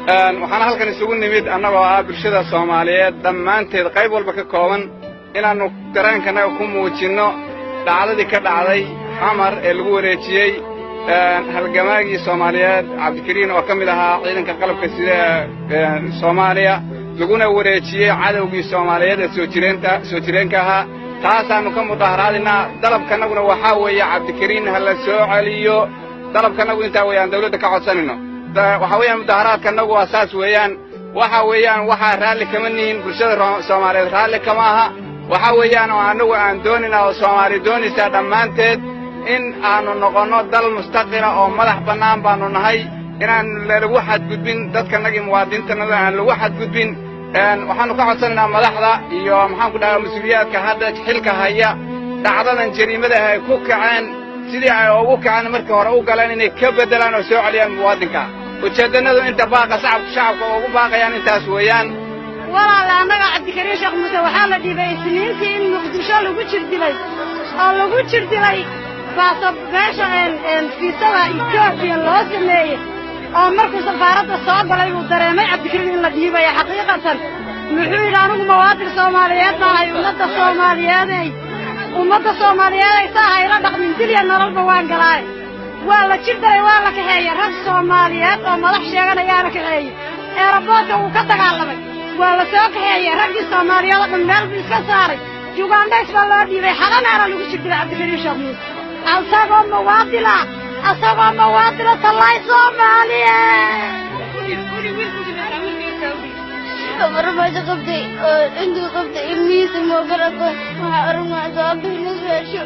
Waxaana halkan isugu nimid annagoo ah bulshada Soomaaliyeed dhammaanteed, qayb walba ka kooban, inaannu dareenkanaga ku muujinno dhacdadii ka dhacday Xamar ee lagu wareejiyey halgamaagii Soomaaliyeed Cabdikariin, oo ka mid ahaa ciidanka qalabka sida Soomaaliya, laguna wareejiyey cadowgii Soomaaliyeed ee soo jireenta soo jireenka ahaa. Taasaannu ka mudaharaadinaa. Dalabkanaguna waxaa weeye Cabdikariin ha la soo celiyo. Dalabkanagu intaa weeyaan dawladda ka codsanayno. Waxaa weeyaan mudaharaadkanagu waa saas weeyaan. Waxa weeyaan waxaa raalli kama nihin, bulshada Soomaaliyeed raalli kama aha. Waxa weeyaan oo annagu aan doonayna oo Soomaali doonaysaa dhammaanteed in aannu noqonno dal mustaqila oo madax bannaan baannu nahay, inaan lagu xadgudbin dadkanagii muwaadiniintanada aan lagu xadgudbin. Waxaannu ka codsanaynaa madaxda iyo, maxaan ku dhahaa, mas-uuliyaadka hadda xilka haya, dhacdadan jariimada ay ku kaceen sidii ay ugu kaceen markii hore u galeen inay ka beddelaan oo soo celiyaan muwaadinka. Ujeeddannadu inta baaqa shacabka ugu baaqayaan intaas weeyaan. Walaala, annaga Cabdikariin Sheekh Muuse waxaa la dhiibay Isniintii in Muqdisho lagu jir dilay oo lagu jir dilay baaso meesha fiisada Etoobiya loo sameeyey, oo markuu safaaradda soo galay uu dareemay Cabdikariin in la dhiibaya. Xaqiiqatan muxuu yidhi? "Anigu muwaadin Soomaaliyeed baahay, ummadda Soomaaliyeeday, ummadda Soomaaliyeeday, saa hayla dhaqmin, dilya nololba waan galaaye." Waa la jir daray, waa la kaxeeyey. Rag Soomaaliyeed oo madax sheeganayaa la kaxeeyey. Airportka wuu ka dagaalamay, waa la soo kaxeeyey. Raggii Soomaaliyeed oo dhan meel buu iska saaray. Ugandhays baa loo dhiibay. Xalanaana lagu jir dilay Cabdikariin Sheekh Muuse asagoo muwaadila, asagoo muwaadila. Tallaay Soomaaliye! Farmaajo qabtay oo intuu qabtay ilmihiisa moogala aqoon. Waxaa aragnaa sababta inuu hesho.